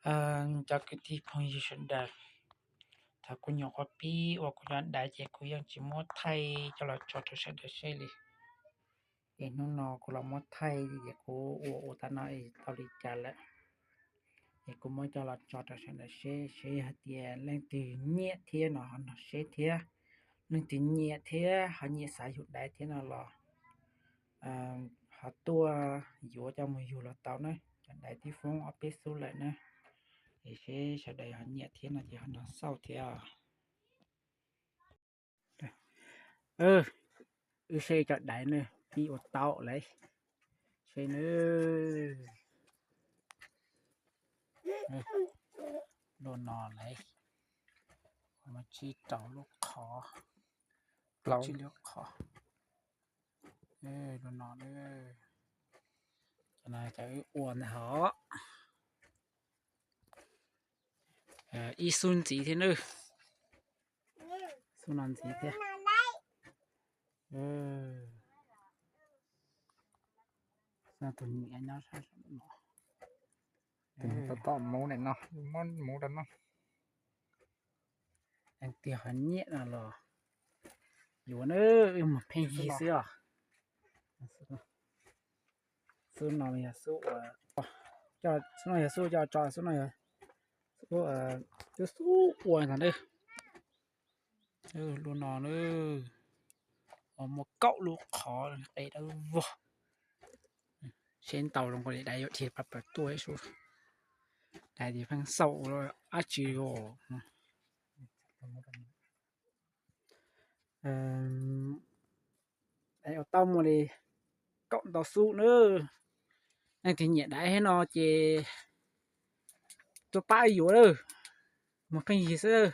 Cov kwv tij phooj ywg sawv daws, thaum kuv nyuam qhuav pib ua kuv cov daiv ces kuv yeej tsis muab thaij coj los tso rau sawv daws seb li. Es hnub no kuv los muab thaij es kuv ua ua tau no es tau li cas lawm. Es kuv muab coj los tso rau sawv daws seb, seb hais tias leej twg nyiam thiab no ho nrog seb thiab. Leej twg nyiam thiab ho nyiam xav yug daiv thiab no los ho tuaj yuav coj mus yug los tau na. Cov daiv twb foob ob peb xub lawm na. Es seb sawv daws ho nyiam thiab no ces ho nrog xauj thiab. Wb saib cov daiv na, pib ua tau lawm. Seb na, lub no lawm, tsib rau lub qhov, plaub tsib lub qhov. Lub no, cov no cov wb ua ntawd hos. Ib xub ntxiv thiab na. Xub no ntxiv thiab. Tus niam nyob sab no. Tom tom muv no, muab muv rau no. Leej twg ho nyiam no los yuav na, wb mus pheej yig xwb os. Xub no yog xub, xub no yog xub coj tso, xub no yog xub, xub ua ntag na. Lub no na, muaj kaum lub qhov qe dawb vog. Seb ntau zoo nkaus li daiv yuav dhia pab pawg tuaj ib sub. Daiv ces pheej xauj dab tsi os. Daiv ua tau muaj li kaum ntau xub na. Leej twg nyiam daiv thiab no ces tuaj pab yuav lawm, mus pheej yig xwb.